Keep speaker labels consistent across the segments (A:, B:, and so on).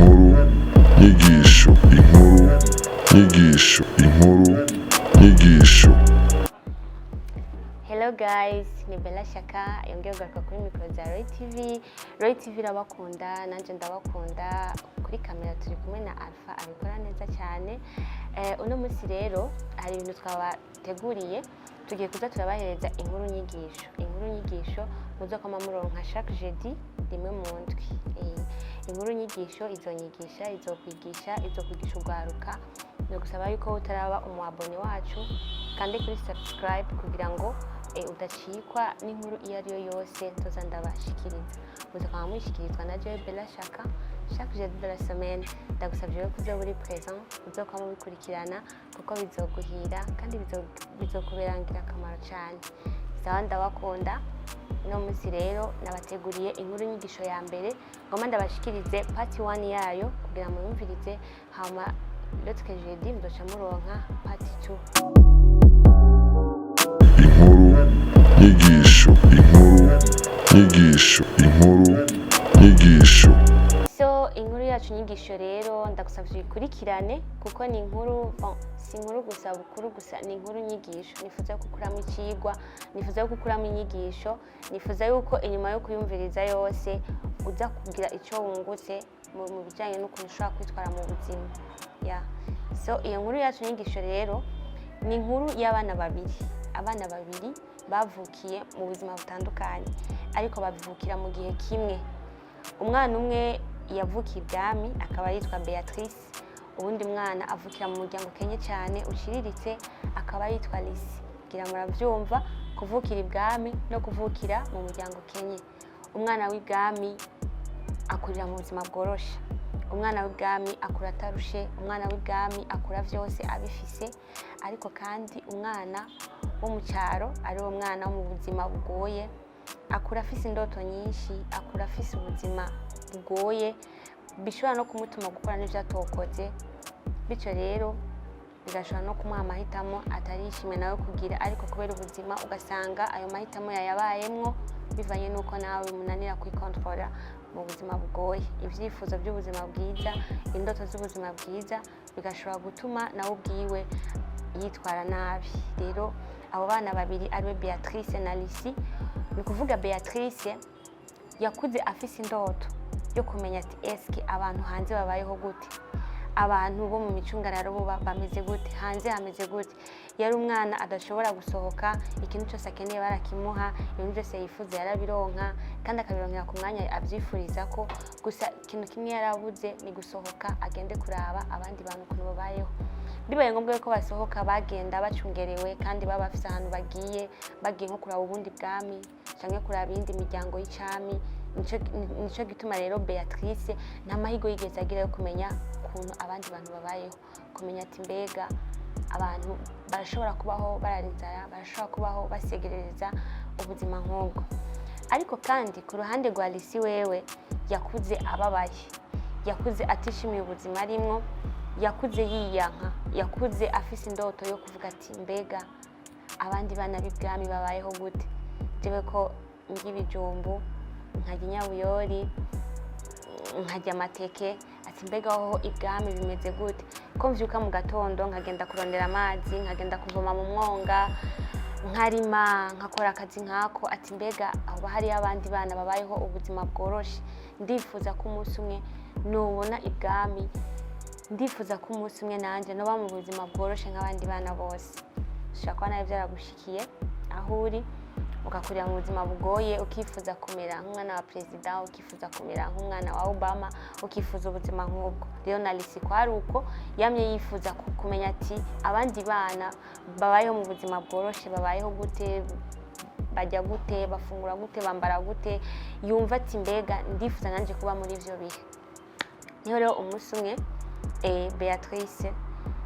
A: Inkuru nyigisho, inkuru nyigisho, inkuru nyigisho.
B: Hello guys, ni Bella Shaka yongeye kugaruka kuri mikoro za Roy TV. Roy TV irabakunda, nanjye ndabakunda. Kuri kamera turi kumwe na Alpha, abikora neza cyane. Uno munsi rero hari ibintu twabateguriye. Tugiye kuza turabahereza inkuru nyigisho, inkuru nyigisho muzokoma muronka chaque jeudi rimwe mu ndwi. Inkuru nyigisho izonyigisha, izokwigisha, izokwigisha urwaruka. Ni gusaba yuko utaraba umu abonné wacu kandi kuri subscribe kugira ngo udacikwa n'inkuru iyo ari yo yose nzoza ndabashikiriza. Muzakaba mwishikirizwa na Joy Bella Shaka chaque jeudi de la semaine. Ndagusabye rero kuzoba uri présent, uzokwama mubikurikirana kuko bizoguhira kandi bizokubera ngirakamaro cyane. Sawa, ndabakunda. Uno munsi rero nabateguriye inkuru nyigisho ya mbere, ngomba ndabashikirize part 1 yayo kugira muyumvirize, hama l'autre jeudi muzoca muronka part 2.
A: Inkuru nyigisho, inkuru nyigisho, inkuru nyigisho.
B: So inkuru yacu nyigisho rero ndagusavye uyikurikirane kuko ni inkuru, bon, si inkuru gusa bukuru gusa, ni inkuru nyigisho. Nifuza yuko ukuramo icigwa, nifuza yuko ukuramo inyigisho, nifuza yuko inyuma yo kuyumviriza yose uza kugira ico wungutse mu bijanye n'ukuntu ushobora kwitwara mu buzima. Yeah. So iyo nkuru yacu nyigisho rero ni inkuru y'abana babiri, abana babiri bavukiye mu buzima butandukanye ariko bavukira mu gihe kimwe. Umwana umwe yavukiye ibwami akaba yitwa Beatrice, uwundi mwana avukira mu muryango ukenye cyane uciriritse akaba yitwa Lisi. Ngira murabyumva, kuvukira ibwami no kuvukira mu muryango ukenye. Umwana w'ibwami akurira mu buzima bworoshe, umwana w'ibwami akura atarushe, umwana w'ibwami akura vyose abifise. Ariko kandi umwana wo mu cyaro, ari wo mwana wo mu buzima bugoye, akura afise indoto nyinshi, akura afise ubuzima bugoye bishobora no kumutuma gukora n'ivyo atokoze. Bityo rero bigashobora no kumuha amahitamo atari yishimye nawe kugira, ariko kubera ubuzima ugasanga ayo mahitamo yayabayemwo bivanye n'uko nawe bimunanira kwikontorora mu buzima bugoye. Ibyifuzo by'ubuzima bwiza, indoto z'ubuzima bwiza bigashobora gutuma nawe ubwiwe yitwara nabi. Rero abo bana babiri ariwe Beatrice na Lucie, ni ukuvuga Beatrice yakuze afise indoto yo kumenya ati: "Eske abantu hanze babayeho gute? Abantu bo mu micungararo bo bameze gute? Hanze hameze gute?" Yari umwana adashobora gusohoka, ikintu cyose akeneye barakimuha, ibintu byose yifuza yarabironka kandi akabironkera ku mwanya abyifuriza ko. Gusa ikintu kimwe yarabuze ni gusohoka agende kuraba abandi bantu ukuntu babayeho. Bibaye ngombwa ko basohoka, bagenda bacungerewe kandi baba bafise ahantu bagiye, bagiye nko kuraba ubundi bwami canke kuraba iyindi miryango y'icami. Nico gituma rero Beatrice nta mahirwe yigeze agira yo kumenya ukuntu abandi bantu babayeho, kumenya ati: "Mbega abantu barashobora kubaho barara inzara, barashobora kubaho basegerereza ubuzima nk'ubwo?" Ariko kandi ku ruhande rwa Lisi, wewe yakuze ababaye, yakuze atishimiye ubuzima arimwo, yakuze yiyanka, yakuze afise indoto yo kuvuga ati: "Mbega abandi bana b'ibwami babayeho gute? Jewe ko ndya ibijumbu, nkarya inyabuyori, nkarya amateke," ati: "Mbega hoho ibwami bimeze gute, ko mvyuka mu gatondo nkagenda kurondera amazi, nkagenda kuvoma mu mwonga, nkarima, nkakora akazi nkako?" Ati: "Mbega aho hariyo abandi bana babayeho ubuzima bworoshe? Ndifuza ko umunsi umwe nubona ibwami, ndifuza ko umunsi umwe nanjye noba mu buzima bworoshe nk'abandi bana bose." Ushobora kuba nawe byaragushikiye aho uri, ugakurira mu buzima bugoye, ukifuza kumera nk'umwana wa perezida, ukifuza kumera nk'umwana wa Obama, ukifuza ubuzima nk'ubwo. Rero na Lisi kwari uko, yamye yifuza kumenya ati: "Abandi bana babayeho mu buzima bworoshe babayeho gute? Bajya gute? Bafungura gute? Bambara gute?" Yumva ati: "Mbega ndifuza nanjye kuba muri ivyo bihe." Niho rero umunsi umwe Beatrice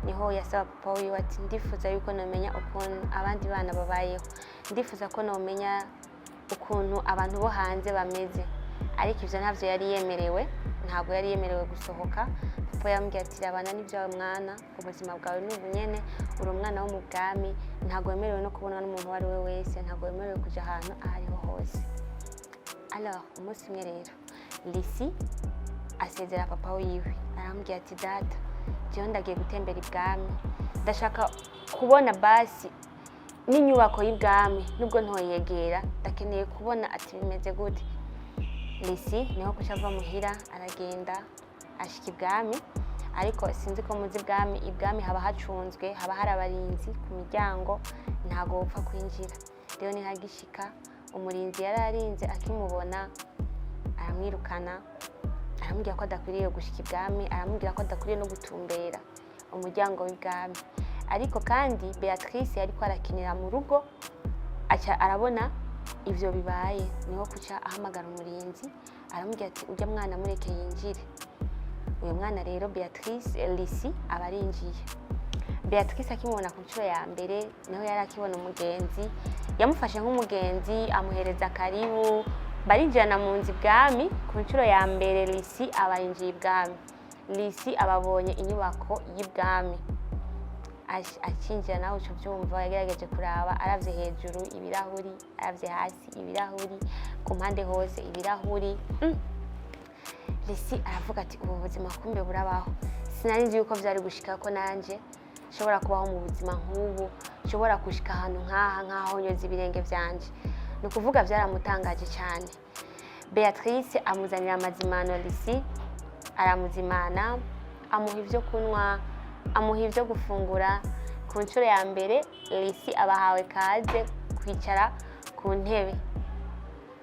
B: niho yasaba papa wiwe ati: "Ndifuza yuko nomenya ukuntu abandi bana babayeho, ndifuza ko nomenya ukuntu abantu bo hanze bameze." Ariko ivyo ntavyo yari yemerewe, ntabwo yari yemerewe gusohoka. Papa yambwiye ati: "Rabana n'ibyawe mwana, ubuzima bwawe ni ubunyene, uri umwana wo mu bwami, ntabwo wemerewe no kubonwa n'umuntu uwo ari we wese, ntabwo wemerewe kuja ahantu aho ariho hose." Alors umunsi umwe rero Lisi Asezera papa wiwe, aramubwira ati: "Data, jewe ndagiye gutembera ibwami, ndashaka kubona basi n'inyubako y'ibwami, nubwo ntoyegera, ndakeneye kubona ati bimeze gute." Lisi niho kuca ava muhira, aragenda ashika ibwami. Ariko sinzi ko muzi ibwami, ibwami haba hacunzwe, haba hari abarinzi ku miryango, ntago wopfa kwinjira. Rero nihagishika, umurinzi yari arinze akimubona aramwirukana, aramubwira ko adakwiriye gushika ibwami, aramubwira ko adakwiriye no gutumbera umuryango w'ibwami. Ariko kandi Beatrice yariko arakinira mu rugo, aca arabona ivyo bibaye, niho kuca ahamagara umurinzi, aramubwira ati: "Ujya mwana mureke yinjire." Uyu mwana rero Beatrice, Lisi, aba arinjiye. Beatrice akimubona ku nshuro ya mbere, niho yari akibona umugenzi, yamufashe nk'umugenzi, amuhereza karibu, barinjirana mu nzu ibwami. Ku nshuro ya mbere Lisi aba yinjiye ibwami, Lisi ababonye inyubako y'ibwami. Acinjira, nawe uca ubyumva, yagerageje kuraba, aravye hejuru ibirahuri, aravye hasi ibirahuri, ku mpande hose ibirahuri. Lisi aravuga ati: "Ubu buzima kumbe burabaho, sinari nzi yuko vyari gushika ko nanje nshobora kubaho mu buzima nk'ubu, nshobora gushika ahantu nk'aha, nk'aho nyoza ibirenge vyanje." Ni ukuvuga vyaramutangaje cyane. Beatrice amuzanira amazimano, Lisi aramuzimana, amuha ibyo kunywa, amuha ibyo gufungura. Ku nshuro ya mbere Lisi abahawe kaze kwicara ku ntebe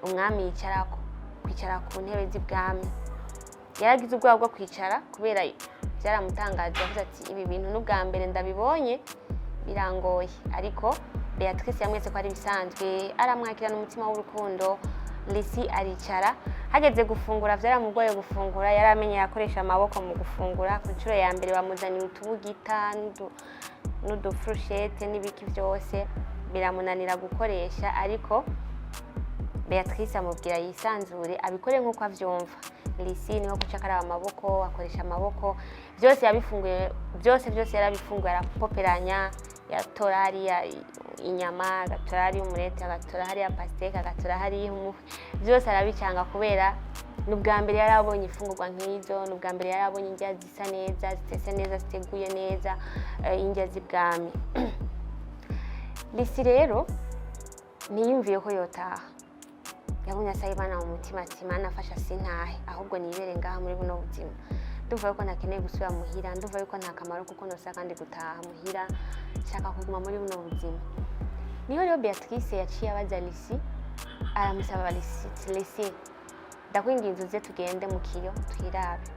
B: umwami yicarako, kwicara ku ntebe z'ibwami. Yaragize ubwoba bwo kwicara kubera byaramutangaje, yavuze ati: "Ibi bintu n'ubwa mbere ndabibonye, birangoye." Ariko Beatrice yamwese ko ari ibisanzwe, aramwakirana umutima w'urukundo. Lisi aricara. Hageze gufungura, byaramugoye gufungura, yari amenyeye akoresha amaboko mu gufungura. Ku nshuro ya mbere bamuzaniye utubugita n'udufurushete n'ibiki byose, biramunanira gukoresha. Ariko Beatrice amubwira yisanzure, abikore nk'uko avyumva. Lisi niho guca akaraba amaboko, akoresha amaboko, byose yabifunguye, byose byose yarabifunguye, arapoperanya, yatora hariya inyama, agatora hariya umurete, agatora hariya pastèque, agatora hariya umufi, byose arabicanga, kubera ni ubwa mbere yari abonye imfungurwa nk'izo, ni ubwa mbere yari abonye indya zisa neza, zitetse neza, ziteguye neza, indya z'ibwami. Lisi rero ntiyumviye ko yotaha, yagumye asaba Imana mu mutima ati: "Imana afasha sintahe, ahubwo nibere ngaha muri buno buzima. Ndumva yuko ntakeneye gusubira muhira, ndumva yuko nta kamaro kuko nosa kandi gutaha muhira, nshaka kuguma muri buno buzima." Niho rero Beatrice yaciye abaza Lisi, aramusaba Lisi ati: "Lisi, ndakwinginze uze tugende mu kiyo twirabe."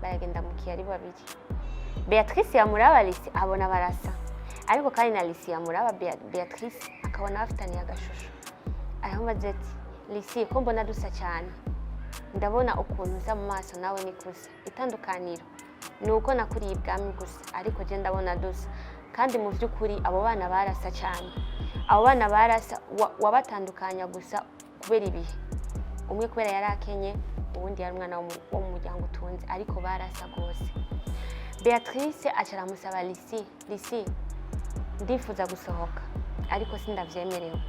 B: Baragenda mu kiyo ari babiri. Beatrice yamuraba Lisi abona barasa, ariko kandi na Lisi yamuraba Beatrice akabona bafitaniye agashusho. Aramubaza ati: "Lisi, ko mbona dusa cyane, ndabona ukuntu usa mu maso nawe ni kusa, itandukaniro ni uko nakuriye ibwami gusa, ariko je ndabona dusa." Kandi mu by'ukuri abo bana barasa cyane, abo bana barasa, wabatandukanya gusa kubera ibihe, umwe kubera yari akenye, uwundi yari umwana wo mu muryango utunze, ariko barasa rwose. Beatrice aca aramusaba Lisi: "Lisi, ndifuza gusohoka ariko sindavyemerewe,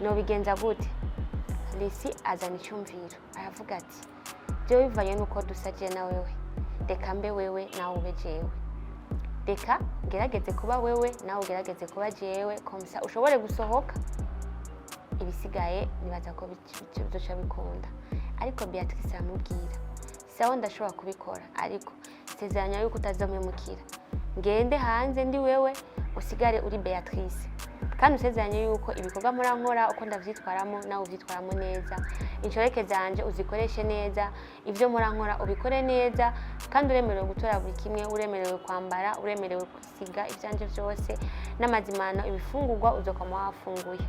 B: nobigenza gute?" Lisi azana icyumviro, aravuga ati: "Byo bivanye n'uko dusa je na wewe, reka mbe wewe nawe ube jewe, reka ngerageze kuba wewe nawe ugerageze kuba jewe, comme ça ushobore gusohoka, ibisigaye nibaza ko bizoca bikunda." Ariko Beatrice aramubwira: "Sawa, ndashobora kubikora, ariko sezeranya yuko utazompemukira, ngende hanze ndi wewe, usigare uri Beatrice, kandi usezeranye yuko ibikorwa mpora nkora uko ndavyitwaramo nawe uvyitwaramo neza, inshoreke zanje uzikoreshe neza, ibyo mpora nkora ubikore neza, kandi uremerewe gutora buri kimwe, uremerewe kwambara, uremerewe gusiga ivyanje vyose n'amazimano, ibifungurwa uzokama wafunguye."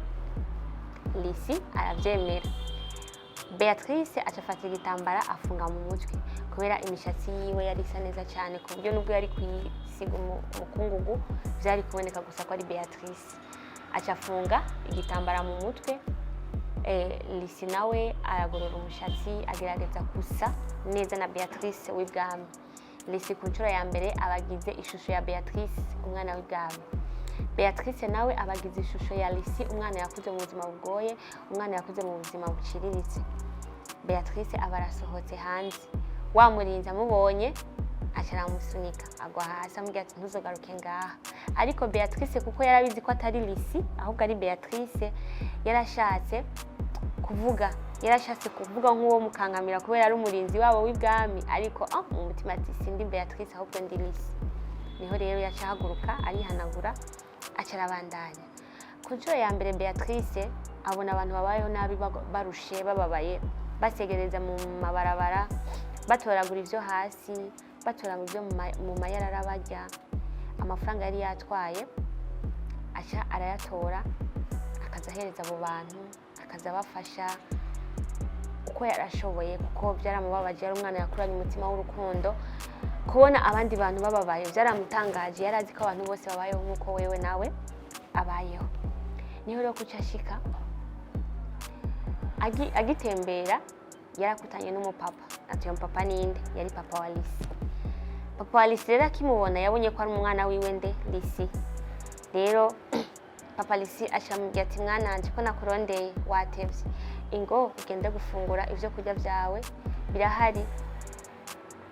B: Lisi aravyemera. Beatrice aca afata igitambara afunga mu mutwe, kubera imishatsi yiwe yari isa neza cyane, ku buryo nubwo yari kuyisiga umukungugu vyari kuboneka gusa ko ari Beatrice. Aca afunga igitambara mu mutwe, Lisi nawe aragorora umushatsi, agerageza gusa neza na Beatrice w'ibwami. Lisi ku nshuro ya mbere abagize ishusho ya Beatrice, umwana w'ibwami. Beatrice nawe abagize ishusho ya Lisi, umwana yakuze mu buzima bugoye, umwana yakuze mu buzima buciriritse. Beatrice aba arasohotse hanze. Wa murinzi amubonye, aca aramusunika, agwa hasi, amubwira ati: "Ntuzogaruke ngaha." Ariko Beatrice, kuko yarabizi ko atari Lisi ahubwo ari Beatrice, yarashatse kuvuga nk'uwo mukankamira kubera ari umurinzi wabo w'ibwami, ariko mu mutima ati: "Sindi Beatrice, ahubwo ndi Lisi." Niho rero yaca ahaguruka, arihanagura, aca arabandanya. Ku nshuro ya mbere, Beatrice abona abantu babayeho nabi, barushe, bababaye, basegereza mu mabarabara, batoragura ibyo hasi, batoragura ibyo mu mayarara barya. Amafaranga yari yatwaye aca arayatora, akaza ahereza abo bantu, akaza abafasha uko yarashoboye, kuko byaramubabaje. Yari umwana yakuranye umutima w'urukundo. Kubona abandi bantu bababaye byaramutangaje. Yari azi ko abantu bose babayeho nk'uko wewe nawe abayeho. Niho rero kuca ashika agitembera, yarakutanye n'umupapa. Ati: "Uyo mupapa ninde?" Yari papa wa Lisi. Papa wa Lisi rero akimubona, yabonye ko ari umwana wiwe nde? Lisi. Rero papa Lisi acamubwira ati: "Mwananje, ko nakurondeye, watevye, ingo ugende gufungura, ibyo kurya byawe birahari."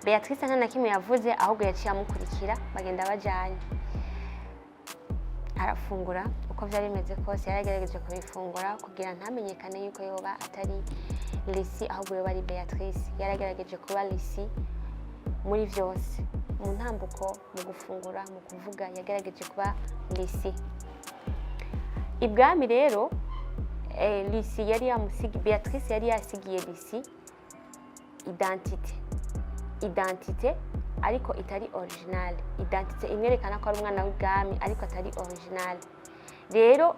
B: Beatrice nta na kimwe yavuze, ahubwo yaciye amukurikira, bagenda bajanye. Arafungura. Uko byari bimeze kose, yaragerageje kubifungura kugira ntamenyekane yuko yoba atari Lisi ahubwo yoba ari Beatrice. Yaragerageje kuba Lisi muri byose, mu ntambuko, mu gufungura, mu kuvuga, yagerageje kuba Lisi. Ibwami rero, Lisi yari yamusigi, Beatrice yari yasigiye Lisi identité ariko itari originale, identité imwerekana ko ari umwana w'ibwami ariko atari originale. Rero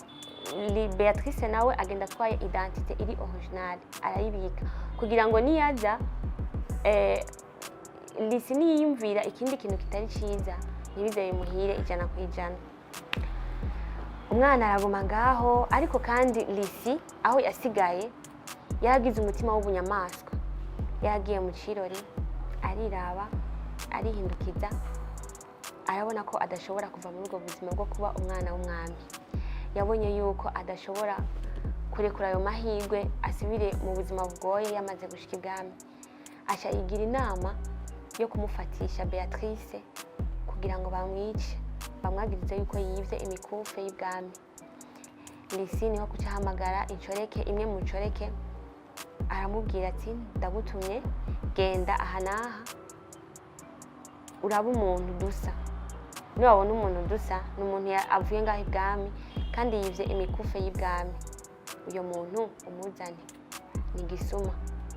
B: Beatrice nawe agenda atwaye identité iri originale, arayibika kugira ngo niyaza, Lisi niyiyumvira ikindi kintu kitari ciza, ntibize bimuhire 100%. Umwana araguma ngaho. Ariko kandi Lisi aho yasigaye yaragize umutima w'ubunyamaswa. Yaragiye mu kirori, ariraba, arihindukiza, arabona ko adashobora kuva muri ubwo buzima bwo kuba umwana w'umwami. Yabonye yuko adashobora kurekura ayo mahirwe asubire mu buzima bugoye yamaze gushika ibwami. Aca yigira inama yo kumufatisha Beatrice kugira ngo bamwice, bamwagirize yuko yivye imikufe y'ibwami. Lisi niho kuca ahamagara incoreke, imwe mu ncoreke, aramubwira ati: "Ndagutumye, genda aha n'aha, uraba umuntu dusa. Niwabona umuntu dusa, ni umuntu avuye ngaho ibwami kandi yivye imikufe y'ibwami. Uyo muntu umuzane, ni igisuma,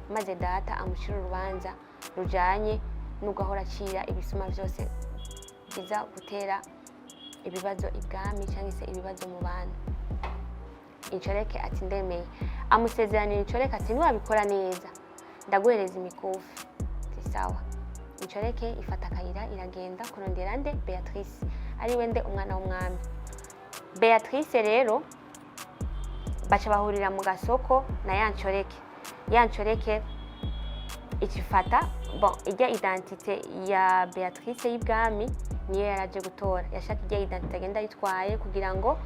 B: maze data amucire urubanza rujanye n'ubwo ahora acira ibisuma byose biza gutera ibibazo ibwami cyangwa se ibibazo mu bantu." Incoreke ati: "Ndemeye." Amusezeranira incoreke ati: "Niwabikora neza, ndaguhereza imikufi." Ati: "Sawa." Incoreke ifata akayira, iragenda kurondera nde? Beatrice, ariwe nde? Umwana w'umwami. Beatrice rero baca bahurira mu gasoko na ya ncoreke. Ya ncoreke ikifata, bon, ijya identité ya Beatrice y'ibwami niyo yaraje gutora. Yashaka ijya identité agenda ayitwaye kugira ngo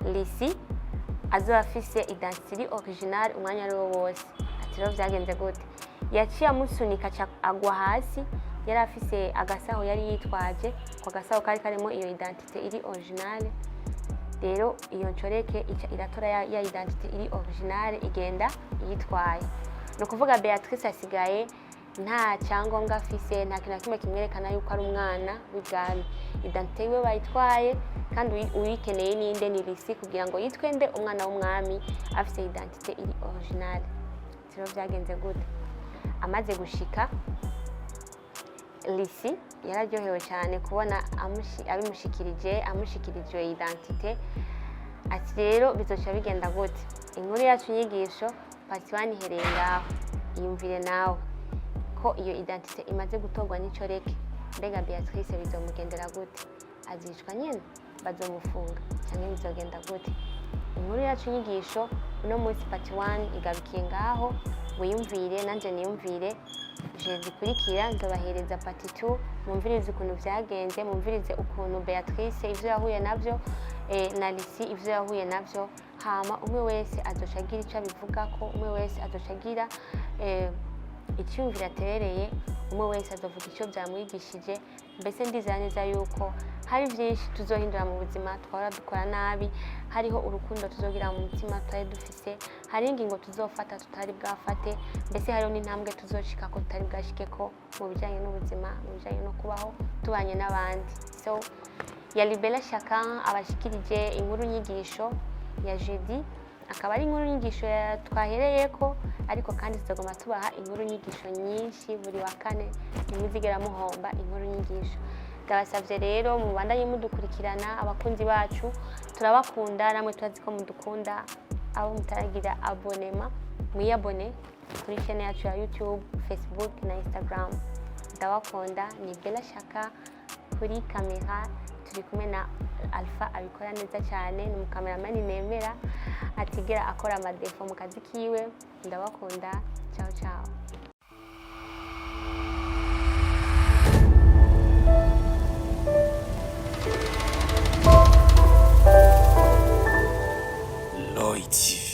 B: Lisi azoba afise identité iri original umwanya ari wo wose. Ati rero vyagenze gute? Yaciye amusunika, aca agwa hasi. Yari afise agasaho yari yitwaje, ako gasaho kari karimo iyo identité iri original. Rero iyo ncoreke ica iratora ya identité iri original, igenda iyitwaye. Ni ukuvuga Beatrice asigaye nta cyangombwa afise, nta kintu na kimwe kimwerekana yuko ari umwana w'ibwami. Identité yiwe bayitwaye, kandi uyikeneye ninde? Ni Lisi, kugira ngo yitwe nde? Umwana w'umwami, afise identité iri original. Rero byagenze gute? Amaze gushika, Lisi yararyohewe cyane kubona abimushikirije, amushikirije iyo identité. Ati: "Rero bizoca bigenda gute?" Inkuru yacu nyigisho part 1 ihereye ngaho. Iyumvire nawe ko iyo identité imaze gutorwa n'incoreke. Mbega Beatrice bizomugendera gute? Azicwa nyene, bazomufunga, cyangwa bizogenda gute? Inkuru yacu nyigisho uno munsi part 1 igarukiye ngaho. Wiyumvire, nanjye niyumvire. Je zikurikira nzobahereza part 2, mwumvirize ukuntu vyagenze, mwumvirize ukuntu Beatrice ivyo yahuye navyo, na Lisi ivyo yahuye navyo. Hama umwe wese azoca agira ico abivugako, umwe wese azoca agira icyumviro aterereye. Umwe wese azovuga icyo byamwigishije. Mbese ndizera neza yuko hari byinshi tuzohindura mu buzima twahora dukora nabi, hariho urukundo tuzogira mu mutima tutari dufise, hari ingingo tuzofata tutari bwafate, mbese hariho n'intambwe tuzoshika ko tutari bwashike ko mu bijyanye n'ubuzima, mu bijyanye no kubaho tubanye n'abandi. So yari Bella Shaka abashikirije inkuru nyigisho ya jeudi, akaba ari inkuru nyigisho twahereyeko, ariko kandi tuzagomba tubaha inkuru nyigisho nyinshi buri wa kane. Ntimuzigera muhomba inkuru nyigisho. Ndabasabye rero mubandanye mudukurikirana. Abakunzi bacu, turabakunda, namwe turazi ko mudukunda. Abo mutaragira abonnement, mwiyabone kuri chaîne yacu ya YouTube, Facebook na Instagram. Ndabakunda. Ni Bella Shaka kuri kamera, turi kumwe na Alpha, abikora neza cyane, ni umukameramani nemera atigera akora ama défauts mu kazi kiwe. Ndabakunda. Ciao ciao.
C: Lloyd TV.